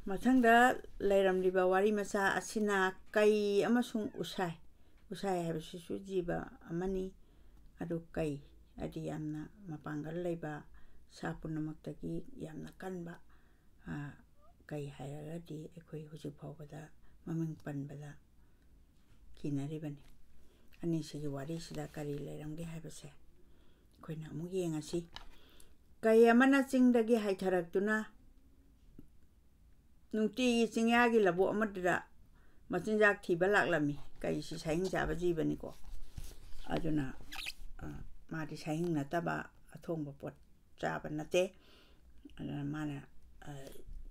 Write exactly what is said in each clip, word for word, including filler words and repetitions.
ꯃꯊꯪꯗ ꯂꯩꯔꯝꯂꯤꯕ ꯋꯥꯔꯤ ꯃꯆꯥ ꯑꯁꯤꯅ ꯀꯩ ꯑꯃꯁꯨꯡ ꯎꯁꯥꯏ, ꯎꯁꯥꯏ ꯍꯥꯏꯕꯁꯤꯁꯨ ꯖꯤꯕ ꯑꯃꯅꯤ꯫ ꯑꯗꯨ ꯀꯩ ꯍꯥꯏꯗꯤ ꯌꯥꯝꯅ ꯃꯄꯥꯡꯒꯜ ꯂꯩꯕ, ꯁꯥ ꯄꯨꯝꯅꯃꯛꯇꯒꯤ ꯌꯥꯝꯅ ꯀꯟꯕ, ꯑ, ꯀꯩ ꯍꯥꯏꯔꯒꯗꯤ ꯑꯩꯈꯣꯏ ꯍꯧꯖꯤꯛ ꯐꯥꯎꯕꯗ ꯃꯃꯤꯡ ꯄꯟꯕꯗ ꯀꯤꯅꯔꯤꯕꯅꯤ꯫ ꯑꯅꯤꯁꯤꯒꯤ ꯋꯥꯔꯤꯁꯤꯗ ꯀꯔꯤ ꯂꯩꯔꯝꯒꯦ ꯍꯥꯏꯕꯁꯦ ꯑꯩꯈꯣꯏꯅ ꯑꯃꯨꯛ ꯌꯦꯡꯉꯁꯤ꯫ ꯀꯩ ꯑꯃꯅ ꯆꯤꯡꯗꯒꯤ ꯍꯥꯏꯊꯔꯛꯇꯨꯅ ꯅꯨꯡꯇꯤꯒꯤ ꯆꯤꯡꯌꯥꯒꯤ ꯂꯧꯕꯨꯛ ꯑꯃꯗꯨꯗ ꯃꯆꯤꯟꯖꯥꯛ ꯊꯤꯕ ꯂꯥꯛꯂꯝꯃꯤ꯫ ꯀꯩꯁꯤ ꯁꯥꯍꯤꯡ ꯆꯥꯕ ꯖꯤꯕꯅꯤꯀꯣ꯫ ꯑꯗꯨꯅ, ꯑ, ꯃꯥꯗꯤ ꯁꯥꯍꯤꯡ ꯅꯠꯇꯕ ꯑꯊꯣꯡꯕ ꯄꯣꯠ ꯆꯥꯕ ꯅꯠꯇꯦ꯫ ꯑꯗꯨꯅ ꯃꯥꯅ, ꯑ,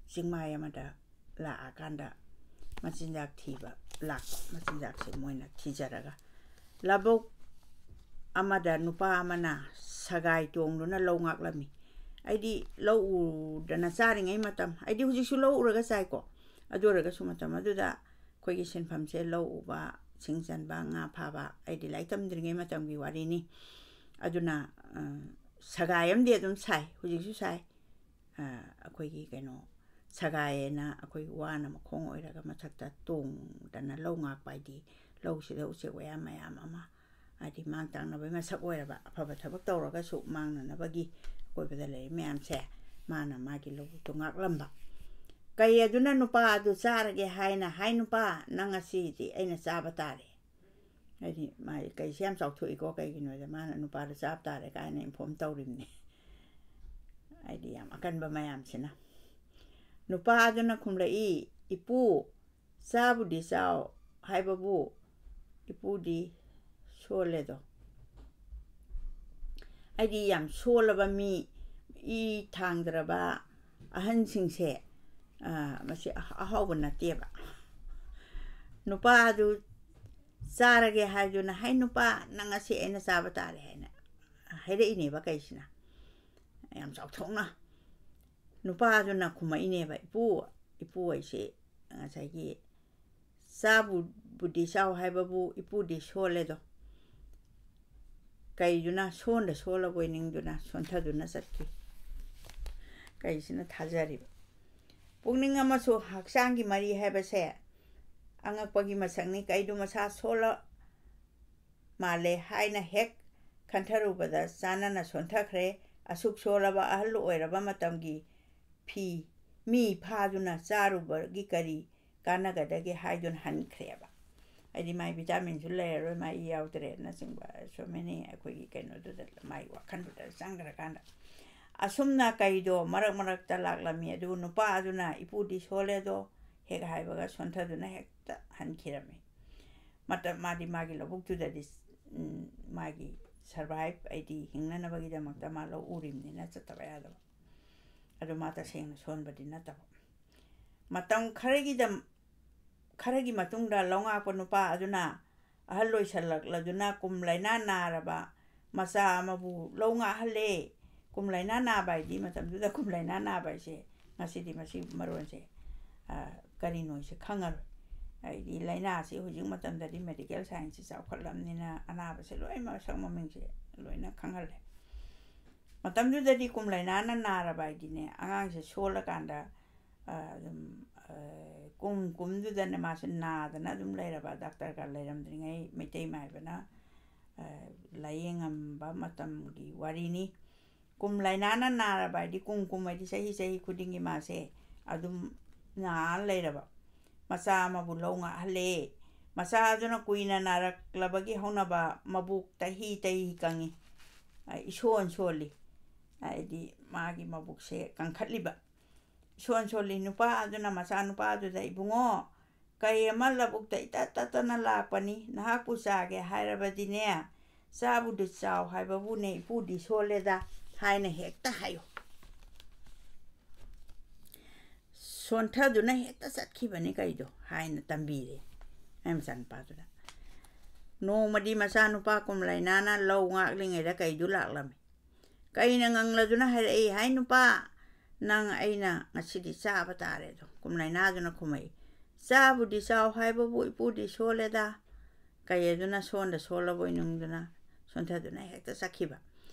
ꯆꯤꯡꯃꯥꯏ ꯑꯃꯗ ꯂꯥꯛꯑꯀꯥꯟꯗ ꯃꯆꯤꯟꯖꯥꯛ ꯊꯤꯕ ꯂꯥꯛꯄ, ꯃꯆꯤꯟꯖꯥꯛꯁꯦ ꯃꯣꯏꯅ ꯊꯤꯖꯔꯒ ꯂꯧꯕꯨꯛ ꯑꯃꯗ ꯅꯨꯄꯥ ꯑꯃꯅ ꯁꯒꯥꯏ ꯇꯣꯡꯗꯨꯅ ꯂꯧ ꯉꯥꯛꯂꯝꯃꯤ꯫ ꯑꯩꯗꯤ ꯂꯧ ꯎꯗꯅ ꯆꯥꯔꯤꯉꯩ ꯃꯇꯝ, ꯑꯩꯗꯤ ꯍꯧꯖꯤꯛꯁꯨ ꯂꯧ ꯎꯔꯒ ꯆꯥꯏꯀꯣ꯫ ꯑꯗꯨ ꯑꯣꯏꯔꯒꯁꯨ ꯃꯇꯝ ꯑꯗꯨꯗ ꯑꯩꯈꯣꯏꯒꯤ ꯁꯤꯟꯐꯝꯁꯦ ꯂꯧ ꯎꯕ, ꯁꯤꯡ ꯆꯟꯕ, ꯉꯥ ꯐꯥꯕ, ꯑꯩꯗꯤ ꯂꯥꯏꯔꯤꯛ ꯇꯝꯗ꯭ꯔꯤꯉꯩ ꯃꯇꯝꯒꯤ ꯋꯥꯔꯤꯅꯤ꯫ ꯑꯗꯨꯅ, ꯑ, ꯁꯒꯥꯏ ꯑꯃꯗꯤ ꯑꯗꯨꯝ ꯁꯥꯏ, ꯍꯧꯖꯤꯛꯁꯨ ꯁꯥꯏ꯫ ꯑ, ꯑꯩꯈꯣꯏꯒꯤ ꯀꯩꯅꯣ, ꯁꯒꯥꯏ ꯍꯥꯏꯅ ꯑꯩꯈꯣꯏ ꯋꯥꯅ ꯃꯈꯣꯡ ꯑꯣꯏꯔꯒ ꯃꯊꯛꯇ ꯇꯣꯡꯗꯅ ꯂꯧ ꯉꯥꯛꯄ ꯍꯥꯏꯗꯤ ꯂꯧꯁꯤꯗ ꯎꯆꯦꯛ ꯋꯥꯌꯥ ꯃꯌꯥꯝ ꯑꯃ ꯍꯥꯏꯗꯤ ꯃꯥꯡ ꯇꯥꯛꯅꯕꯒꯤ ꯃꯁꯛ ꯑꯣꯏꯔꯕ, ꯑꯐꯕ ꯊꯕꯛ ꯇꯧꯔꯒꯁꯨ ꯃꯥꯡꯅꯅꯕꯒꯤ ꯑꯀꯣꯏꯕꯗ ꯂꯩꯔꯤꯕ ꯃꯌꯥꯝꯁꯦ ꯃꯥꯅ ꯃꯥꯒꯤ ꯂꯧꯕꯨꯛꯇꯣ ꯉꯥꯛꯂꯝꯕ꯫ ꯀꯩ ꯑꯗꯨꯅ ꯅꯨꯄꯥ ꯑꯗꯨ ꯆꯥꯔꯒꯦ ꯍꯥꯏꯅ, "ꯍꯥꯏ ꯅꯨꯄꯥ, ꯅꯪ ꯉꯁꯤꯗꯤ ꯑꯩꯅ ꯆꯥꯕ ꯇꯥꯔꯦ"꯫ ꯍꯥꯏꯗꯤ ꯃꯥꯒꯤ ꯀꯩꯁꯦ ꯌꯥꯝ ꯆꯥꯎꯊꯣꯛꯏꯀꯣ, ꯀꯩꯒꯤꯅꯣꯗ ꯃꯥꯅ ꯅꯨꯄꯥꯗꯣ ꯆꯥꯕ ꯇꯥꯔꯦ ꯀꯥꯏꯅ ꯏꯟꯐꯣꯔꯝ ꯇꯧꯔꯤꯕꯅꯤ꯫ ꯍꯥꯏꯗꯤ ꯌꯥꯝ ꯑꯀꯟꯕ ꯃꯌꯥꯝꯁꯤꯅ꯫ ꯅꯨꯄꯥ ꯑꯗꯨꯅ ꯈꯨꯝꯂꯛꯏ, "ꯏꯄꯨ, ꯆꯥꯕꯨꯗꯤ ꯆꯥꯎ ꯍꯥꯏꯕꯕꯨ ꯏꯄꯨꯗꯤ ꯁꯣꯜꯂꯦꯗꯣ"꯫ ꯍꯥꯏꯗꯤ ꯌꯥꯝ ꯁꯣꯜꯂꯕ ꯃꯤ, ꯏ ꯊꯥꯡꯗ꯭ꯔꯕ ꯑꯍꯟꯁꯤꯡꯁꯦ, ꯑ, ꯃꯁꯤ ꯑꯍ-, ꯑꯍꯥꯎꯕ ꯅꯠꯇꯦꯕ꯫ ꯅꯨꯄꯥ ꯑꯗꯨ ꯆꯥꯔꯒꯦ ꯍꯥꯏꯗꯨꯅ, "ꯍꯩ ꯅꯨꯄꯥ, ꯅꯪ ꯉꯁꯤ ꯑꯩꯅ ꯆꯥꯕ ꯇꯥꯔꯦ" ꯍꯥꯏꯅ ꯍꯥꯏꯔꯛꯏꯅꯦꯕ ꯀꯩꯁꯤꯅ꯫ ꯌꯥꯝ ꯆꯥꯎꯊꯣꯛꯅ꯫ ꯅꯨꯄꯥꯗꯨꯅ ꯈꯨꯝꯃꯛꯏꯅꯦꯕ, "ꯏꯄꯨ, ꯏꯄꯨ ꯑꯩꯁꯦ ꯉꯁꯥꯏꯒꯤ ꯆꯥꯕꯨꯗꯤ ꯆꯥꯎ ꯍꯥꯏꯕꯕꯨ ꯏꯄꯨꯗꯤ ꯁꯣꯜꯂꯦꯗꯣ"꯫ ꯀꯩꯗꯨꯅ ꯁꯣꯟꯗ ꯁꯣꯜꯂꯕꯣꯏ ꯅꯤꯡꯗꯨꯅ ꯁꯣꯟꯊꯗꯨꯅ ꯆꯠꯈꯤ꯫ ꯀꯩꯁꯤꯅ ꯊꯥꯖꯔꯤꯕ꯫ ꯄꯨꯛꯅꯤꯡ ꯑꯃꯁꯨꯡ ꯍꯛꯆꯥꯡꯒꯤ ꯃꯔꯤ ꯍꯥꯏꯕꯁꯦ ꯑꯉꯛꯄꯒꯤ ꯃꯁꯛꯅꯤ꯫ ꯀꯩꯗꯨ ꯃꯁꯥ ꯁꯣꯜꯂ ꯃꯥꯜꯂꯦ ꯍꯥꯏꯅ ꯍꯦꯛ ꯈꯟꯊꯔꯨꯕꯗ ꯆꯥꯟꯅꯅ ꯁꯣꯟꯊꯈ꯭ꯔꯦ꯫ ꯑꯁꯨꯛ ꯁꯣꯜꯂꯕ ꯑꯍꯜ ꯑꯣꯏꯔꯕ ꯃꯇꯝꯒꯤ ꯐꯤ ꯃꯤ ꯐꯥꯗꯨꯅ ꯆꯥꯔꯨꯕꯒꯤ ꯀꯔꯤ ꯀꯥꯟꯅꯒꯗꯒꯦ ꯍꯥꯏꯗꯨꯅ ꯍꯟꯈ꯭ꯔꯦꯕ꯫ ꯍꯥꯏꯗꯤ ꯃꯥꯏ ꯚꯤꯇꯥꯃꯤꯟꯁꯨ ꯂꯩꯔꯔꯣꯏ, ꯃꯥꯏ ꯏ ꯌꯥꯎꯗ꯭ꯔꯦꯅꯆꯤꯡꯕ, so many ꯑꯩꯈꯣꯏꯒꯤ ꯀꯩꯅꯣꯗꯨꯗ, ꯃꯥꯏ ꯋꯥꯈꯜꯗꯨꯗ ꯆꯪꯈ꯭ꯔꯀꯥꯟꯗ꯫ ꯑꯁꯨꯝꯅ ꯀꯩꯗꯣ ꯃꯔꯛ ꯃꯔꯛꯇ ꯂꯥꯛꯂꯝꯃꯤ꯫ ꯑꯗꯨ ꯅꯨꯄꯥ ꯑꯗꯨꯅ ꯏꯄꯨꯗꯤ ꯁꯣꯜꯂꯦꯗꯣ ꯍꯦꯛ ꯍꯥꯏꯕꯒ ꯁꯣꯟꯊꯗꯨꯅ ꯍꯦꯛꯇ ꯍꯟꯈꯤꯔꯝꯃꯤ꯫ ꯃꯇꯝ ꯃꯥꯗꯤ ꯃꯥꯒꯤ ꯂꯧꯕꯨꯛꯇꯨꯗꯗꯤ, ꯎꯝ, ꯃꯥꯒꯤ survive, ꯍꯥꯏꯗꯤ ꯍꯤꯡꯅꯅꯕꯒꯤꯗꯃꯛꯇ ꯃꯥ ꯂꯧ ꯎꯔꯤꯕꯅꯤꯅ ꯆꯠꯇꯕ ꯌꯥꯗꯕ꯫ ꯑꯗꯨ ꯃꯥ ꯇꯁꯦꯡꯅ ꯁꯣꯟꯕꯗꯤ ꯅꯠꯇꯕ꯫ ꯃꯇꯝ ꯈꯔꯒꯤꯗ, ꯈꯔꯒꯤ ꯃꯇꯨꯡꯗ ꯂꯧꯉꯥꯛꯄ ꯅꯨꯄꯥ ꯑꯗꯨꯅ ꯑꯍꯜ ꯑꯣꯏꯁꯜꯂꯛꯂꯗꯨꯅ ꯀꯨꯝ ꯂꯥꯏꯅꯥ ꯅꯥꯔꯕ ꯃꯆꯥ ꯑꯃꯕꯨ ꯂꯧ ꯉꯥꯛꯍꯜꯂꯦ꯫ ꯀꯨꯝ ꯂꯥꯏꯅꯥ ꯅꯥꯕ ꯍꯥꯏꯗꯤ, ꯃꯇꯝꯗꯨꯗ ꯀꯨꯝ ꯂꯥꯏꯅꯥ ꯅꯥꯕ ꯍꯥꯏꯁꯦ ꯉꯁꯤꯗꯤ ꯃꯁꯤ ꯃꯔꯣꯟꯁꯦ, ꯑ, ꯀꯔꯤꯅꯣꯁꯦ ꯈꯪꯉꯔꯣꯏ꯫ ꯍꯥꯏꯗꯤ ꯂꯥꯏꯅꯥꯁꯤ ꯍꯧꯖꯤꯛ ꯃꯇꯝꯗꯗꯤ medical science ꯁꯤ ꯆꯥꯎꯈꯠꯂꯕꯅꯤꯅ ꯑꯅꯥꯕꯁꯦ ꯂꯣꯏ ꯃꯁꯛ ꯃꯃꯤꯡꯁꯦ ꯂꯣꯏꯅ ꯈꯪꯍꯜꯂꯦ꯫ ꯃꯇꯝꯗꯨꯗꯗꯤ ꯀꯨꯝ ꯂꯥꯏꯅꯥꯅ ꯅꯥꯔꯕ ꯍꯥꯏꯗꯤꯅꯦ, ꯑꯉꯥꯡꯁꯦ ꯁꯣꯜꯂꯀꯥꯟꯗ, ꯑ, ꯑꯗꯨꯝ, ꯑ, ꯀꯨꯝ ꯀꯨꯝꯗꯨꯗꯅꯦ ꯃꯥꯁꯦ ꯅꯥꯗꯅ ꯑꯗꯨꯝ ꯂꯩꯔꯕ, ꯗꯥꯛꯇꯔꯒ ꯂꯩꯔꯝꯗ꯭ꯔꯤꯉꯩ ꯃꯩꯇꯩ ꯃꯥꯏꯕꯅ, ꯑ, ꯂꯥꯏꯌꯦꯡꯉꯝꯕ ꯃꯇꯝꯒꯤ ꯋꯥꯔꯤꯅꯤ꯫ ꯀꯨꯝ ꯂꯥꯏꯅꯥꯅ ꯅꯥꯔꯕ ꯍꯥꯏꯗꯤ ꯀꯨꯝ ꯀꯨꯝ ꯍꯥꯏꯗꯤ ꯆꯍꯤ ꯆꯍꯤ ꯈꯨꯗꯤꯡꯒꯤ ꯃꯥꯁꯦ ꯑꯗꯨꯝ ꯅꯥꯔ ꯂꯩꯔꯕ꯫ ꯃꯆꯥ ꯑꯃꯕꯨ ꯂꯧ ꯉꯥꯛꯍꯜꯂꯦ꯫ ꯃꯆꯥ ꯑꯗꯨꯅ ꯀꯨꯏꯅ ꯅꯥꯔꯛꯂꯕꯒꯤ ꯍꯧꯅꯕ ꯃꯕꯨꯛ ꯇꯍꯤ ꯇꯍꯤ ꯀꯪꯉꯤ꯫ ꯑ, ꯏꯁꯣꯟ ꯁꯣꯜꯂꯤ꯫ ꯍꯥꯏꯗꯤ ꯃꯥꯒꯤ ꯃꯕꯨꯛꯁꯦ ꯀꯪꯈꯠꯂꯤꯕ꯫ ꯏꯁꯣꯟ ꯁꯣꯜꯂꯤ꯫ ꯅꯨꯄꯥ ꯑꯗꯨꯅ ꯃꯆꯥ ꯅꯨꯄꯥꯗꯨꯗ, "ꯏꯕꯨꯡꯉꯣ, ꯀꯩ ꯑꯃ ꯂꯧꯕꯨꯛꯇ ꯏꯇꯠ ꯇꯠꯇꯅ ꯂꯥꯛꯄꯅꯤ꯫ ꯅꯍꯥꯛꯄꯨ ꯆꯥꯒꯦ ꯍꯥꯏꯔꯕꯗꯤꯅꯦ, ꯆꯥꯕꯨꯗꯤ ꯆꯥꯎ ꯍꯥꯏꯕꯕꯨꯅꯦ, ꯏꯄꯨꯗꯤ ꯁꯣꯜꯂꯦꯗ" ꯍꯥꯏꯅ ꯍꯦꯛꯇ ꯍꯥꯏꯌꯨ꯫ ꯁꯣꯟꯊꯗꯨꯅ ꯍꯦꯛꯇ ꯆꯠꯈꯤꯕꯅꯤ ꯀꯩꯗꯣ ꯍꯥꯏꯅ ꯇꯝꯕꯤꯔꯦ ꯃꯥꯏ ꯃꯆꯥꯅꯨꯄꯥꯗꯨꯗ꯫ ꯅꯣꯡꯃꯗꯤ ꯃꯆꯥꯅꯨꯄꯥ ꯀꯨꯝꯂꯩꯅꯥꯅ ꯂꯧ ꯉꯥꯛꯂꯤꯉꯩꯗ ꯀꯩꯗꯨ ꯂꯥꯛꯂꯝꯃꯤ꯫ ꯀꯩꯅ ꯉꯪꯂꯗꯨꯅ ꯍꯥꯏꯔꯛꯏ, "ꯍꯥꯏ ꯅꯨꯄꯥ, ꯅꯪ ꯑꯩꯅ ꯉꯁꯤꯗꯤ ꯆꯥꯕ ꯇꯥꯔꯦ" ꯑꯗꯣ꯫ ꯀꯨꯝꯂꯩꯅꯥꯗꯨꯅ ꯈꯨꯝꯃꯛꯏ, "ꯆꯥꯕꯨꯗꯤ ꯆꯥꯎ ꯍꯥꯏꯕꯕꯨ ꯏꯄꯨꯗꯤ ꯁꯣꯜꯂꯦꯗ"꯫ ꯀꯩ ꯑꯗꯨꯅ ꯁꯣꯟꯗ ꯁꯣꯜꯂꯕꯣꯏ ꯅꯤꯡꯗꯨꯅ ꯁꯣꯟꯊꯗꯨꯅ ꯍꯦꯛꯇ ꯆꯠꯈꯤꯕ꯫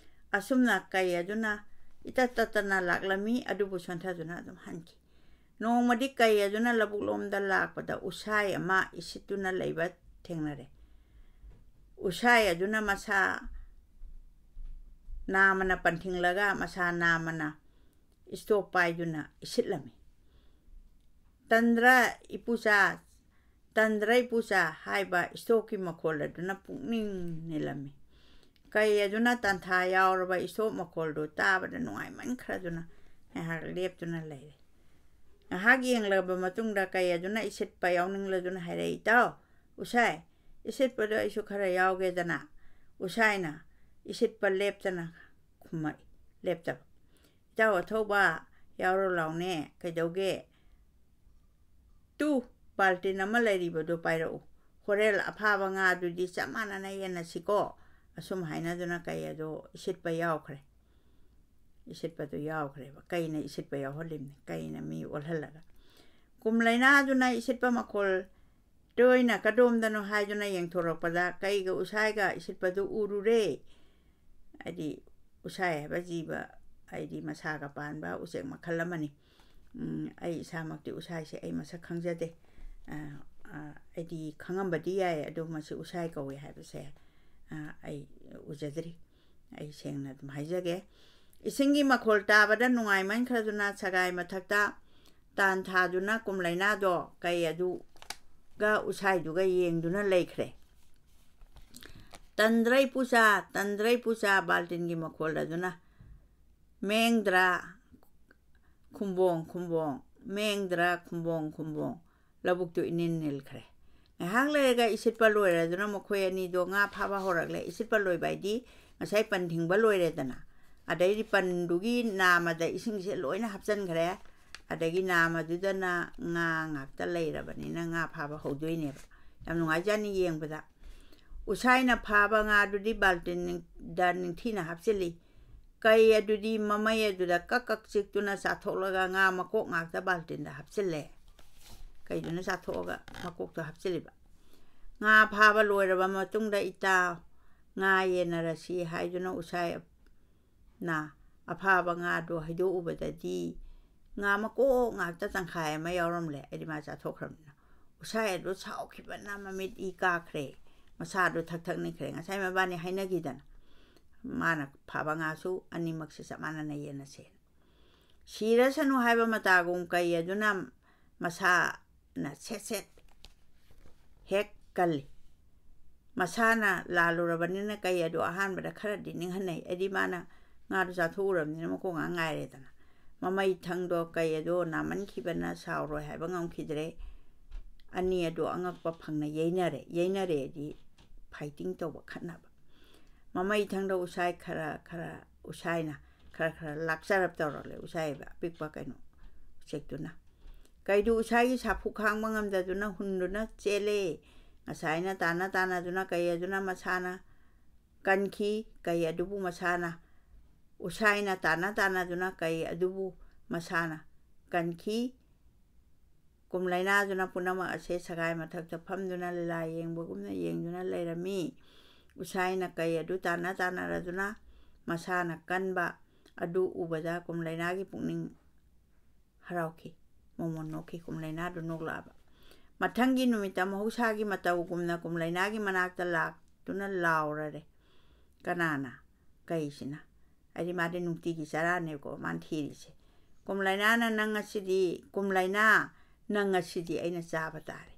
ꯑꯁꯨꯝꯅ ꯀꯩ ꯑꯗꯨꯅ ꯏꯇꯠ ꯇꯠꯇꯅ ꯂꯥꯛꯂꯝꯃꯤ, ꯑꯗꯨꯕꯨ ꯁꯣꯟꯊꯗꯨꯅ ꯑꯗꯨꯝ ꯍꯟꯈꯤ꯫ ꯅꯣꯡꯃꯗꯤ ꯀꯩ ꯑꯗꯨꯅ ꯂꯧꯕꯨꯛ ꯂꯣꯝꯗ ꯂꯥꯛꯄꯗ ꯎꯁꯥꯏ ꯑꯃ ꯏꯁꯤꯠꯇꯨꯅ ꯂꯩꯕ ꯊꯦꯡꯅꯔꯦ꯫ ꯎꯁꯥꯏ ꯑꯗꯨꯅ ꯃꯁꯥ ꯅꯥꯝꯃꯅ ꯄꯟꯊꯤꯡꯂꯒ ꯃꯁꯥ ꯅꯥꯝꯃꯅ ꯏꯁꯇꯣꯞ ꯄꯥꯏꯗꯨꯅ ꯏꯁꯤꯠꯂꯝꯃꯤ꯫ "ꯇꯟꯗ꯭ꯔ ꯏꯄꯨꯆꯥ, ꯇꯟꯗ꯭ꯔ ꯏꯄꯨꯆꯥ" ꯍꯥꯏꯕ ꯏꯁꯇꯣꯞꯀꯤ ꯃꯈꯣꯜ ꯑꯗꯨꯅ ꯄꯨꯛꯅꯤꯡ ꯅꯤꯜꯂꯝꯃꯤ꯫ ꯀꯩ ꯑꯗꯨꯅ ꯇꯟꯊꯥ ꯌꯥꯎꯔꯕ ꯏꯁꯇꯣꯞ ꯃꯈꯣꯜꯗꯨ ꯇꯥꯕꯗ ꯅꯨꯡꯉꯥꯏꯃꯟꯈ꯭ꯔꯗꯨꯅ ꯉꯥꯏꯍꯥꯛ ꯂꯦꯞꯇꯨꯅ ꯂꯩꯔꯦ꯫ ꯉꯥꯏꯍꯥꯛ ꯌꯦꯡꯂꯕ ꯃꯇꯨꯡꯗ ꯀꯩ ꯑꯗꯨꯅ ꯏꯁꯤꯠꯄ ꯌꯥꯎꯅꯤꯡꯂꯗꯨꯅ ꯍꯥꯏꯔꯛꯏ, "ꯏꯇꯥꯎ ꯎꯁꯥꯏ, ꯏꯁꯤꯠꯄꯗꯣ ꯑꯩꯁꯨ ꯈꯔ ꯌꯥꯎꯒꯦꯗꯅ?" ꯎꯁꯥꯏꯅ ꯏꯁꯤꯠꯄ ꯂꯦꯞꯇꯅ ꯈꯨꯝꯃꯛꯏ, ꯂꯦꯞꯇꯕ꯫ "ꯏꯇꯥꯎ ꯑꯊꯧꯕ, ꯌꯥꯎꯔꯣ ꯂꯥꯎꯅꯦ, ꯀꯩꯗꯧꯒꯦ? ꯇꯨ, ꯕꯥꯜꯇꯤꯟ ꯑꯃ ꯂꯩꯔꯤꯕꯗꯨ ꯄꯥꯏꯔꯛꯎ꯫ ꯍꯣꯔꯦꯟ ꯑꯐꯥꯕ ꯉꯥꯗꯨꯗꯤ ꯆꯞ ꯃꯥꯟꯅꯅ ꯌꯦꯟꯅꯁꯤꯀꯣ"꯫ ꯑꯁꯨꯝ ꯍꯥꯏꯅꯗꯨꯅ ꯀꯩ ꯑꯗꯣ ꯏꯁꯤꯠꯄ ꯌꯥꯎꯈ꯭ꯔꯦ꯫ ꯏꯁꯤꯠꯄꯗꯨ ꯌꯥꯎꯈ꯭ꯔꯦꯕ꯫ ꯀꯩꯅ ꯏꯁꯤꯠꯄ ꯌꯥꯎꯍꯜꯂꯤꯕꯅꯤ, ꯀꯩꯅ ꯃꯤ ꯑꯣꯜꯍꯜꯂꯒ꯫ ꯀꯨꯝꯂꯩꯅꯥꯗꯨꯅ ꯏꯁꯤꯠꯄ ꯃꯈꯣꯜ ꯇꯣꯏꯅ ꯀꯗꯣꯝꯗꯅꯣ ꯍꯥꯏꯗꯨꯅ ꯌꯦꯡꯊꯣꯔꯛꯄꯗ ꯀꯩꯒ ꯎꯁꯥꯏꯒ ꯏꯁꯤꯠꯄꯗꯨ ꯎꯔꯨꯔꯦ꯫ ꯍꯥꯏꯗꯤ ꯎꯁꯥꯏ ꯍꯥꯏꯕ ꯖꯤꯕ, ꯍꯥꯏꯗꯤ ꯃꯁꯥꯒ ꯄꯥꯟꯕ ꯎꯆꯦꯛ ꯃꯈꯜ ꯑꯃꯅꯤ꯫ ꯎꯝ, ꯑꯩ ꯏꯁꯥꯃꯛꯇꯤ ꯎꯁꯥꯏꯁꯦ ꯑꯩ ꯃꯁꯛ ꯈꯪꯖꯗꯦ꯫ ꯑ, ꯑ, ꯑꯩꯗꯤ ꯈꯪꯉꯝꯕꯗꯤ ꯌꯥꯏ, ꯑꯗꯨ ꯃꯁꯤ ꯎꯁꯥꯏ ꯀꯧꯏ ꯍꯥꯏꯕꯁꯦ, ꯑ, ꯑꯩ ꯎꯖꯗ꯭ꯔꯤ꯫ ꯑꯩ ꯁꯦꯡꯅ ꯑꯗꯨꯝ ꯍꯥꯏꯖꯒꯦ꯫ ꯏꯁꯤꯡꯒꯤ ꯃꯈꯣꯜ ꯇꯥꯕꯗ ꯅꯨꯡꯉꯥꯏꯃꯟꯈ꯭ꯔꯗꯨꯅ ꯁꯒꯥꯏ ꯃꯊꯛꯇ ꯇꯥꯟ ꯊꯥꯗꯨꯅ ꯀꯨꯝꯂꯩꯅꯥꯗꯣ ꯀꯩ ꯑꯗꯨꯒ ꯎꯁꯥꯏꯗꯨꯒ ꯌꯦꯡꯗꯨꯅ ꯂꯩꯈ꯭ꯔꯦ꯫ "ꯇꯟꯗ꯭ꯔꯩ ꯄꯨꯆꯥ, ꯇꯟꯗ꯭ꯔꯩ ꯄꯨꯆꯥ" ꯕꯥꯜꯇꯤꯟꯒꯤ ꯃꯈꯣꯜ ꯑꯗꯨꯅ "ꯃꯦꯡꯗ꯭ꯔꯥ ꯈꯨꯝꯕꯣꯡ ꯈꯨꯝꯕꯣꯡ, ꯃꯦꯡꯗ꯭ꯔꯥ ꯈꯨꯝꯕꯣꯡ ꯈꯨꯝꯕꯣꯡ" ꯂꯧꯕꯨꯛꯇꯨ ꯏꯅꯤꯜ ꯅꯤꯜꯈ꯭ꯔꯦ꯫ ꯉꯥꯏꯍꯥꯛ ꯂꯩꯔꯒ ꯏꯁꯤꯠꯄ ꯂꯣꯏꯔꯗꯨꯅ ꯃꯈꯣꯏ ꯑꯅꯤꯗꯣ ꯉꯥ ꯐꯥꯕ ꯍꯧꯔꯛꯂꯦ꯫ ꯏꯁꯤꯠꯄ ꯂꯣꯏꯕ ꯍꯥꯏꯗꯤ ꯉꯁꯥꯏ ꯄꯟ ꯊꯤꯡꯕ ꯂꯣꯏꯔꯦꯗꯅ, ꯑꯗꯩꯗꯤ ꯄꯟꯗꯨꯒꯤ ꯅꯥꯃꯗ ꯏꯁꯤꯡꯁꯦ ꯂꯣꯏꯅ ꯍꯥꯞꯆꯤꯟꯈ꯭ꯔꯦ꯫ ꯑꯗꯒꯤ ꯅꯥꯃꯗꯨꯗꯅ ꯉꯥ ꯉꯥꯛꯇ ꯂꯩꯔꯕꯅꯤꯅ ꯉꯥ ꯐꯥꯕ ꯍꯧꯗꯣꯏꯅꯦꯕ꯫ ꯌꯥꯝ ꯅꯨꯡꯉꯥꯏꯖꯥꯠꯅꯤ ꯌꯦꯡꯕꯗ꯫ ꯎꯁꯥꯏꯅ ꯐꯥꯕ ꯉꯥꯗꯨꯗꯤ ꯕꯥꯜꯇꯤꯟꯗ ꯅꯤꯡꯊꯤꯅ ꯍꯥꯞꯆꯤꯜꯂꯤ꯫ ꯀꯩ ꯑꯗꯨꯗꯤ ꯃꯃꯩ ꯑꯗꯨꯗ ꯀꯛ ꯀꯛ ꯆꯤꯛꯇꯨꯅ ꯆꯥꯊꯣꯛꯂꯒ ꯉꯥ ꯃꯀꯣꯛ ꯉꯥꯛꯇ ꯕꯥꯜꯇꯤꯟꯗ ꯍꯥꯞꯆꯤꯜꯂꯦ꯫ ꯀꯩꯗꯨꯅ ꯆꯥꯊꯣꯛꯑꯒ ꯃꯀꯣꯛꯇꯣ ꯍꯥꯞꯆꯤꯜꯂꯤꯕ꯫ ꯉꯥ ꯐꯥꯕ ꯂꯣꯏꯔꯕ ꯃꯇꯨꯡꯗ "ꯏꯇꯥꯎ, ꯉꯥ ꯌꯦꯟꯅꯔꯁꯤ" ꯍꯥꯏꯗꯨꯅ ꯎꯁꯥꯏꯅ ꯑꯐꯥꯕ ꯉꯥꯗꯣ ꯍꯩꯗꯣꯛꯎꯕꯗꯗꯤ ꯉꯥ ꯃꯀꯣꯛ ꯉꯥꯛꯇ ꯇꯪꯈꯥꯏ ꯑꯃ ꯌꯥꯎꯔꯝꯂꯦ, ꯑꯩꯗꯤ ꯃꯥ ꯆꯥꯊꯣꯛꯈ꯭ꯔꯕꯅꯤꯅ꯫ ꯎꯁꯥꯏ ꯑꯗꯨ ꯁꯥꯎꯈꯤꯕꯅ ꯃꯃꯤꯠ ꯏ ꯀꯥꯈ꯭ꯔꯦ, ꯃꯁꯥꯗꯨ ꯊꯛ ꯊꯛ ꯅꯤꯛꯈ꯭ꯔꯦ꯫ ꯉꯁꯥꯏ ꯃꯕꯥꯅꯤ ꯍꯥꯏꯅꯈꯤꯗꯅ, ꯃꯥꯅ ꯐꯥꯕ ꯉꯥꯁꯨ ꯑꯅꯤꯃꯛꯁꯦ ꯆꯞ ꯃꯥꯟꯅꯅ ꯌꯦꯟꯅꯁꯦꯅ꯫ ꯁꯤꯔꯁꯅꯨ ꯍꯥꯏꯕ ꯃꯇꯥꯒꯨꯝ ꯀꯩ ꯑꯗꯨꯅ ꯃꯁꯥꯅ ꯁꯦꯠ ꯁꯦꯠ ꯍꯦꯛ ꯀꯜꯂꯤ꯫ ꯃꯁꯥꯅ ꯂꯥꯜꯂꯨꯔꯕꯅꯤꯅ ꯀꯩ ꯑꯗꯨ ꯑꯍꯥꯟꯕꯗ ꯈꯔꯗꯤ ꯅꯤꯡꯍꯟꯅꯩ꯫ ꯑꯩꯗꯤ ꯃꯥꯅ ꯉꯥꯗꯨ ꯆꯥꯊꯣꯛꯎꯔꯕꯅꯤꯅ ꯃꯀꯣꯛ ꯉꯥꯡ ꯉꯥꯏꯔꯦꯗꯅ꯫ ꯃꯃꯩ ꯊꯪꯗꯣ ꯀꯩ ꯑꯗꯣ ꯅꯥꯃꯟꯈꯤꯕꯅ ꯁꯥꯎꯔꯣꯏ ꯍꯥꯏꯕ ꯉꯝꯈꯤꯗ꯭ꯔꯦ꯫ ꯑꯅꯤ ꯑꯗꯨ ꯑꯉꯛꯄ ꯐꯪꯅ ꯌꯩꯅꯔꯦ꯫ ꯌꯩꯅꯔꯦꯗꯤ ꯐꯥꯏꯇꯤꯡ ꯇꯧꯕ, ꯈꯠꯅꯕ꯫ ꯃꯃꯩ ꯊꯪꯗ ꯎꯁꯥꯏ ꯈꯔ ꯈꯔ, ꯎꯁꯥꯏꯅ ꯈꯔ ꯈꯔ ꯂꯥꯛꯆꯔꯞ ꯇꯧꯔꯛꯂꯦ, ꯎꯁꯥꯏ ꯍꯥꯏꯕ ꯑꯄꯤꯛꯄ ꯀꯩꯅꯣ ꯎꯆꯦꯛꯇꯨꯅ꯫ ꯀꯩꯗꯨ ꯎꯁꯥꯏꯒꯤ ꯁꯥꯐꯨ ꯈꯥꯡꯕ ꯉꯝꯗꯗꯨꯅ ꯍꯨꯟꯗꯨꯅ ꯆꯦꯜꯂꯦ꯫ ꯉꯁꯥꯏꯅ ꯇꯥꯟꯅ ꯇꯥꯟꯅꯗꯨꯅ ꯀꯩ ꯑꯗꯨꯅ ꯃꯁꯥꯅ ꯀꯟꯈꯤ꯫ ꯀꯩ ꯑꯗꯨꯕꯨ ꯃꯁꯥꯅ, ꯎꯁꯥꯏꯅ ꯇꯥꯟꯅ ꯇꯥꯟꯅꯗꯨꯅ ꯀꯩ ꯑꯗꯨꯕꯨ ꯃꯁꯥꯅ ꯀꯟꯈꯤ꯫ ꯀꯨꯝꯂꯩꯅꯥꯗꯨꯅ ꯄꯨꯝꯅꯃꯛ ꯑꯁꯦ ꯁꯒꯥꯏ ꯃꯊꯛꯇ ꯐꯝꯗꯨꯅ ꯂꯤꯂꯥ ꯌꯦꯡꯕꯒꯨꯝꯅ ꯌꯦꯡꯗꯨꯅ ꯂꯩꯔꯝꯃꯤ꯫ ꯎꯁꯥꯏꯅ ꯀꯩ ꯑꯗꯨ ꯇꯥꯟꯅ ꯇꯥꯟꯅꯔꯗꯨꯅ ꯃꯁꯥꯅ ꯀꯟꯕ ꯑꯗꯨ ꯎꯕꯗ ꯀꯨꯝꯂꯩꯅꯥꯒꯤ ꯄꯨꯛꯅꯤꯡ ꯍꯔꯥꯎꯈꯤ꯫ ꯃꯣꯃꯣꯟ ꯅꯣꯛꯈꯤ꯫ ꯀꯨꯝꯂꯩꯅꯥꯗꯨ ꯅꯣꯛꯂꯛꯑꯕ꯫ ꯃꯊꯪꯒꯤ ꯅꯨꯃꯤꯠꯇ ꯃꯍꯧꯁꯥꯒꯤ ꯃꯇꯧꯒꯨꯝꯅ ꯀꯨꯝꯂꯩꯅꯥꯒꯤ ꯃꯅꯥꯛꯇ ꯂꯥꯛꯇꯨꯅ ꯂꯥꯎꯔꯔꯦ꯫ ꯀꯅꯥꯅ? ꯀꯩꯁꯤꯅ? ꯍꯥꯏꯗꯤ ꯃꯥꯗꯤ ꯅꯨꯡꯇꯤꯒꯤ ꯆꯔꯥꯅꯦꯕꯀꯣ ꯃꯥꯅ ꯊꯤꯔꯤꯁꯦ꯫ ꯀꯨꯝꯂꯩꯅꯥꯅ, "ꯅꯪ ꯉꯁꯤꯗꯤ, ꯀꯨꯝꯂꯩꯅꯥ, ꯅꯪ ꯉꯁꯤꯗꯤ ꯑꯩꯅ ꯆꯥꯕ ꯇꯥꯔꯦ"꯫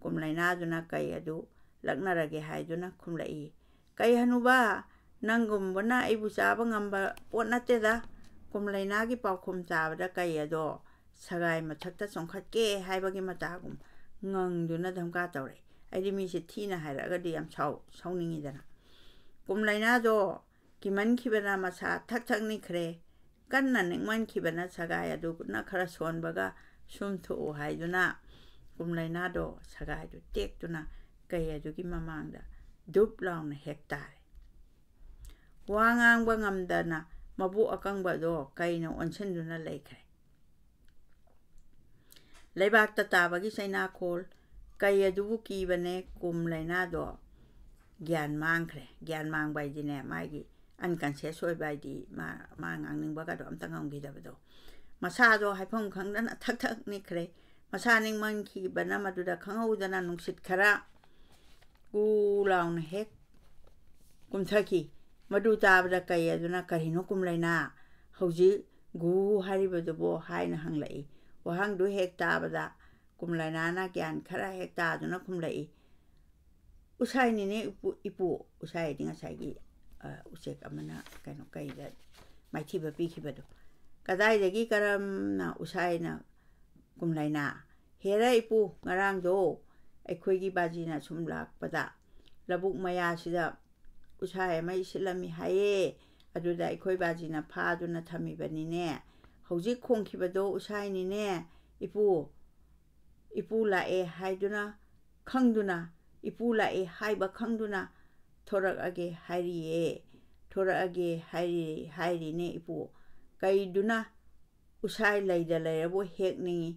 ꯀꯨꯝꯂꯩꯅꯥꯗꯨꯅ ꯀꯩ ꯑꯗꯨ ꯂꯛꯅꯔꯒꯦ ꯍꯥꯏꯗꯨꯅ ꯈꯨꯝꯂꯛꯏ꯫ "ꯀꯩ ꯍꯅꯨꯕ, ꯅꯪꯒꯨꯝꯕꯅ ꯑꯩꯕꯨ ꯆꯥꯕ ꯉꯝꯕ ꯄꯣꯠ ꯅꯠꯇꯦꯗ"꯫ ꯀꯨꯝꯂꯩꯅꯥꯒꯤ ꯄꯥꯎꯈꯨꯝ ꯇꯥꯕꯗ ꯀꯩ ꯑꯗꯣ ꯁꯒꯥꯏ ꯃꯊꯛꯇ ꯆꯣꯡꯈꯠꯀꯦ ꯍꯥꯏꯕꯒꯤ ꯃꯇꯥꯒꯨꯝ ꯉꯪꯗꯨꯅ ꯙꯝꯀꯥ ꯇꯧꯔꯛꯏ꯫ ꯑꯩꯗꯤ ꯃꯤꯁꯦ ꯊꯤꯅ ꯍꯥꯏꯔꯛꯑꯒꯗꯤ ꯌꯥꯝ ꯁꯥꯎ-, ꯁꯥꯎꯅꯤꯡꯉꯤꯗꯅ꯫ ꯀꯨꯝꯂꯩꯅꯥꯗꯣ ꯀꯤꯃꯟꯈꯤꯕꯅ ꯃꯁꯥ ꯊꯛ ꯊꯛ ꯅꯤꯛꯈ꯭ꯔꯦ꯫ ꯀꯟꯅ ꯅꯤꯛꯃꯟꯈꯤꯕꯅ ꯁꯒꯥꯏ ꯑꯗꯨꯅ ꯈꯔ ꯁꯣꯟꯕꯒ ꯁꯨꯝ ꯊꯣꯛꯎ ꯍꯥꯏꯗꯨꯅ ꯀꯨꯝꯂꯩꯅꯥꯗꯣ ꯁꯒꯥꯏꯗꯨ ꯇꯦꯛꯇꯨꯅ ꯀꯩ ꯑꯗꯨꯒꯤ ꯃꯃꯥꯡꯗ ꯗꯨꯞ ꯂꯥꯎꯅ ꯍꯦꯛ ꯇꯥꯔꯦ꯫ ꯋꯥ ꯉꯥꯡꯕ ꯉꯝꯗꯅ ꯃꯕꯨꯛ ꯑꯀꯪꯕꯗꯣ ꯀꯩꯅ ꯑꯣꯟꯁꯤꯟꯗꯨꯅ ꯂꯩꯈ꯭ꯔꯦ꯫ ꯂꯩꯕꯥꯛꯇ ꯇꯥꯕꯒꯤ ꯆꯩꯅꯥꯈꯣꯜ꯫ ꯀꯩ ꯑꯗꯨꯕꯨ ꯀꯤꯕꯅꯦ ꯀꯨꯝꯂꯩꯅꯥꯗꯣ ꯒ꯭ꯌꯥꯟ ꯃꯥꯡꯈ꯭ꯔꯦ꯫ ꯒ꯭ꯌꯥꯟ ꯃꯥꯡꯕ ꯍꯥꯏꯗꯤꯅꯦ, ꯃꯥꯒꯤ unconscious ꯑꯣꯏꯕ ꯍꯥꯏꯗꯤ ꯃꯥ, ꯃꯥ ꯉꯥꯡꯅꯤꯡꯕꯒꯗꯣ ꯑꯝꯇ ꯉꯝꯈꯤꯗꯕꯗꯣ꯫ ꯃꯁꯥꯗꯣ ꯍꯥꯏꯐꯝ ꯈꯪꯗꯅ ꯊꯛ ꯊꯛ ꯅꯤꯛꯈ꯭ꯔꯦ꯫ ꯃꯁꯥ ꯅꯤꯡꯃꯟꯈꯤꯕꯅ ꯃꯗꯨꯗ ꯈꯪꯍꯧꯗꯅ ꯅꯨꯡꯁꯤꯠ ꯈꯔ ꯎ ꯂꯥꯎꯅ ꯍꯦꯛ ꯀꯨꯝꯊꯈꯤ꯫ ꯃꯗꯨ ꯇꯥꯕꯗ ꯀꯩ ꯑꯗꯨꯅ "ꯀꯔꯤꯅꯣ ꯀꯨꯝꯂꯩꯅꯥ? ꯍꯧꯖꯤꯛ ꯒꯨ ꯍꯥꯏꯔꯤꯕꯗꯨꯕꯣ?" ꯍꯥꯏꯅ ꯍꯪꯂꯛꯏ꯫ ꯋꯥꯍꯪꯗꯨ ꯍꯦꯛ ꯇꯥꯕꯗ ꯀꯨꯝꯂꯩꯅꯥꯅ ꯒ꯭ꯌꯥꯟ ꯈꯔ ꯍꯦꯛ ꯇꯥꯗꯨꯅ ꯈꯨꯝꯂꯛꯏ, "ꯎꯁꯥꯏꯅꯤꯅꯦ ꯏꯄꯨ, ꯏꯄꯨ꯫" ꯎꯁꯥꯏꯗꯤ ꯉꯁꯥꯏꯒꯤ, ꯑ, ꯎꯆꯦꯛ ꯑꯃꯅ ꯀꯩꯅꯣ ꯀꯩꯗ ꯃꯥꯏꯊꯤꯕ ꯄꯤꯈꯤꯕꯗꯣ꯫ "ꯀꯗꯥꯏꯗꯒꯤ ꯀꯔꯝꯅ ꯎꯁꯥꯏꯅ ꯀꯨꯝꯂꯩꯅꯥ?" "ꯍꯦꯔꯥ ꯏꯄꯨ, ꯉꯔꯥꯡꯗꯣ ꯑꯩꯈꯣꯏꯒꯤ ꯕꯥꯖꯤꯅ ꯁꯨꯝ ꯂꯥꯛꯄꯗ ꯂꯧꯕꯨꯛ ꯃꯌꯥꯁꯤꯗ ꯎꯁꯥꯏ ꯑꯃ ꯏꯁꯤꯜꯂꯝꯃꯤ ꯍꯥꯏꯌꯦ꯫ ꯑꯗꯨꯗ ꯑꯩꯈꯣꯏ ꯕꯥꯖꯤꯅ ꯐꯥꯗꯨꯅ ꯊꯝꯃꯤꯕꯅꯤꯅꯦ꯫ ꯍꯧꯖꯤꯛ ꯈꯣꯡꯈꯤꯕꯗꯣ ꯎꯁꯥꯏꯅꯤꯅꯦ ꯏꯄꯨ꯫ ꯏꯄꯨ ꯂꯥꯛꯑꯦ ꯍꯥꯏꯗꯨꯅ ꯈꯪꯗꯨꯅ, ꯏꯄꯨ ꯂꯥꯛꯑꯦ ꯍꯥꯏꯕ ꯈꯪꯗꯨꯅ ꯊꯣꯔꯛꯑꯒꯦ ꯍꯥꯏꯔꯤꯌꯦ꯫ ꯊꯣꯔꯛꯑꯒꯦ ꯍꯥꯏꯔꯤ, ꯍꯥꯏꯔꯤꯅꯦ ꯏꯄꯨ꯫ ꯀꯩꯗꯨꯅ ꯎꯁꯥꯏ ꯂꯩꯗ ꯂꯩꯔꯕꯨ ꯍꯦꯛꯅꯤꯡꯉꯤ꯫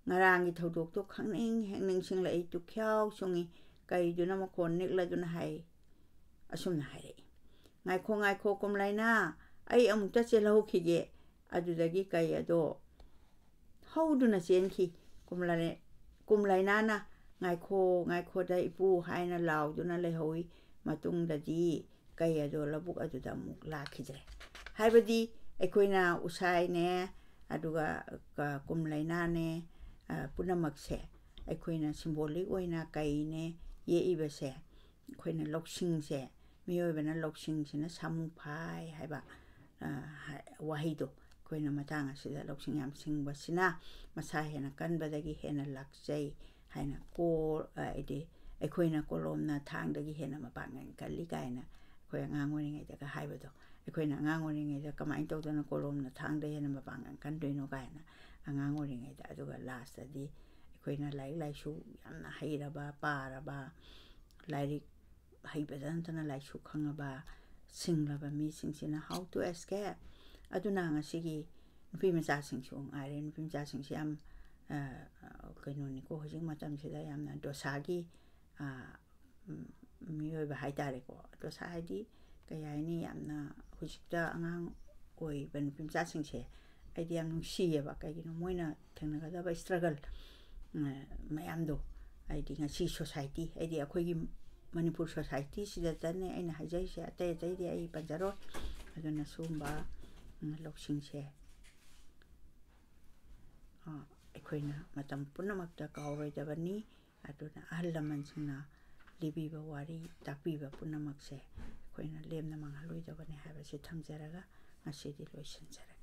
ꯉꯔꯥꯡꯒꯤ ꯊꯧꯗꯣꯛꯇꯣ ꯈꯪꯅꯤꯡ ꯍꯦꯛ ꯅꯤꯡꯁꯤꯡꯂꯛꯏ, ꯇꯨꯈ꯭ꯌꯥꯎ ꯆꯨꯡꯉꯤ꯫ ꯀꯩꯗꯨꯅ ꯃꯈꯣꯟ ꯅꯤꯛꯂꯗꯨꯅ ꯍꯥꯏ?" ꯑꯁꯨꯝꯅ ꯍꯥꯏꯔꯛꯏ꯫ "ꯉꯥꯏꯈꯣ, ꯉꯥꯏꯈꯣ ꯀꯨꯝꯂꯩꯅꯥ, ꯑꯩ ꯑꯃꯨꯛꯇ ꯆꯦꯜꯍꯧꯈꯤꯒꯦ꯫" ꯑꯗꯨꯗꯒꯤ ꯀꯩ ꯑꯗꯣ ꯍꯧꯗꯨꯅ ꯆꯦꯟꯈꯤ꯫ ꯀꯨꯝꯂꯩ-, ꯀꯨꯝꯂꯩꯅꯥꯅ "ꯉꯥꯏꯈꯣ, ꯉꯥꯏꯈꯣꯗ ꯏꯄꯨ" ꯍꯥꯏꯅ ꯂꯥꯎꯗꯨꯅ ꯂꯩꯍꯧꯏ꯫ ꯃꯇꯨꯡꯗꯗꯤ ꯀꯩ ꯑꯗꯣ ꯂꯧꯕꯨꯛ ꯑꯗꯨꯗ ꯑꯃꯨꯛ ꯂꯥꯛꯈꯤꯗ꯭ꯔꯦ꯫ ꯍꯥꯏꯕꯗꯤ ꯑꯩꯈꯣꯏꯅ ꯎꯁꯥꯏꯅꯦ, ꯑꯗꯨꯒ ꯀ-, ꯀꯨꯝꯂꯩꯅꯥꯅꯦ, ꯑ, ꯄꯨꯝꯅꯃꯛꯁꯦ ꯑꯩꯈꯣꯏꯅ symbolic ꯑꯣꯏꯅ ꯀꯩꯅꯦ ꯌꯦꯛꯏꯕꯁꯦ, ꯑꯩꯈꯣꯏꯅ ꯂꯧꯁꯤꯡꯁꯦ, ꯃꯤꯑꯣꯏꯕꯅ ꯂꯧꯁꯤꯡꯁꯤꯅ ꯁꯥꯃꯨ ꯐꯥꯏ ꯍꯥꯏꯕ, ꯑ, ꯍꯥꯏ-, ꯋꯥꯍꯩꯗꯣ ꯑꯩꯈꯣꯏꯅ ꯃꯇꯥꯡ ꯑꯁꯤꯗ ꯂꯧꯁꯤꯡ ꯌꯥꯝ ꯁꯤꯡꯕꯁꯤꯅ ꯃꯁꯥ ꯍꯦꯟꯅ ꯀꯟꯕꯗꯒꯤ ꯍꯦꯟꯅ ꯂꯥꯛꯆꯩ ꯍꯥꯏꯅ ꯀꯣ-, ꯑ, ꯍꯥꯏꯗꯤ ꯑꯩꯈꯣꯏꯅ ꯀꯣꯂꯣꯝꯅ ꯊꯥꯡꯗꯒꯤ ꯍꯦꯟꯅ ꯃꯄꯥꯡꯒꯜ ꯀꯜꯂꯤ ꯀꯥꯏꯅ ꯑꯩꯈꯣꯏ ꯑꯉꯥꯡ ꯑꯣꯏꯔꯤꯉꯩꯗꯒ ꯍꯥꯏꯕꯗꯣ, ꯑꯩꯈꯣꯏꯅ ꯑꯉꯥꯡ ꯑꯣꯏꯔꯤꯉꯩꯗ ꯀꯃꯥꯏꯅ ꯇꯧꯗꯅ ꯀꯣꯂꯣꯝꯅ ꯊꯥꯡꯗ ꯍꯦꯟꯅ ꯃꯄꯥꯡꯒꯜ ꯀꯟꯗꯣꯏꯅꯣ ꯀꯥꯏꯅ ꯑꯉꯥꯡ ꯑꯣꯏꯔꯤꯉꯩꯗ꯫ ꯑꯗꯨꯒ last ꯇꯗꯤ ꯑꯩꯈꯣꯏꯅ ꯂꯥꯏꯔꯤꯛ ꯂꯥꯏꯁꯨ ꯌꯥꯝꯅ ꯍꯩꯔꯕ, ꯄꯥꯔꯕ, ꯂꯥꯏꯔꯤꯛ ꯍꯩꯕꯗ ꯅꯠꯇꯅ ꯂꯥꯏꯁꯨ ꯈꯪꯉꯕ, ꯁꯤꯡꯂꯕ ꯃꯤꯁꯤꯡꯁꯤꯅ how to escape꯫ ꯑꯗꯨꯅ ꯉꯁꯤꯒꯤ ꯅꯨꯄꯤ ꯃꯆꯥꯁꯤꯡꯁꯨ ꯉꯥꯏꯔꯦ, ꯅꯨꯄꯤ ꯃꯆꯥꯁꯤꯡꯁꯤ ꯌꯥꯝ, ꯑ, ꯀꯩꯅꯣꯅꯤꯀꯣ, ꯍꯧꯖꯤꯛ ꯃꯇꯝꯁꯤꯗ ꯌꯥꯝꯅ ꯗꯣꯁꯥꯒꯤ, ꯑ, ꯎꯝ, ꯃꯤꯑꯣꯏꯕ ꯍꯥꯏ ꯇꯥꯔꯦꯀꯣ꯫ ꯗꯣꯁꯥ ꯍꯥꯏꯗꯤ ꯀꯩ ꯍꯥꯏꯅꯤ, ꯌꯥꯝꯅ ꯍꯧꯖꯤꯛꯇ ꯑꯉꯥꯡ ꯑꯣꯏꯕ ꯅꯨꯄꯤ ꯃꯆꯥꯁꯤꯡꯁꯦ ꯑꯩꯗꯤ ꯌꯥꯝ ꯅꯨꯡꯁꯤꯌꯦꯕ꯫ ꯀꯩꯒꯤꯅꯣ, ꯃꯣꯏꯅ ꯊꯦꯡꯅꯒꯗꯕ struggle ꯃꯌꯥꯝꯗꯣ, ꯍꯥꯏꯗꯤ ꯉꯁꯤ society, ꯍꯥꯏꯗꯤ ꯑꯩꯈꯣꯏꯒꯤ ꯃꯅꯤꯄꯨꯔ society ꯁꯤꯗꯇꯅꯦ ꯑꯩꯅ ꯍꯥꯏꯖꯔꯤꯁꯦ, ꯑꯇꯩ ꯑꯇꯩꯗꯤ ꯑꯩ ꯄꯟꯖꯔꯣꯏ꯫ ꯑꯗꯨꯅ ꯁꯤꯒꯨꯝꯕ ꯂꯧꯁꯤꯡꯁꯦ ꯑꯩꯈꯣꯏꯅ ꯃꯇꯝ ꯄꯨꯝꯅꯃꯛꯇ ꯀꯥꯎꯔꯣꯏꯗꯕꯅꯤ꯫ ꯑꯗꯨꯅ ꯑꯍꯜ ꯂꯃꯟꯁꯤꯡꯅ ꯂꯤꯕꯤꯕ ꯋꯥꯔꯤ, ꯇꯥꯛꯄꯤꯕ ꯄꯨꯝꯅꯃꯛꯁꯦ ꯑꯩꯈꯣꯏꯅ ꯂꯦꯝꯅ ꯃꯥꯡꯍꯜꯂꯣꯏꯗꯕꯅꯤ ꯍꯥꯏꯕꯁꯤ ꯊꯝꯖꯔꯒ ꯉꯁꯤꯗꯤ ꯂꯣꯏꯁꯤꯟꯖꯔꯒꯦ꯫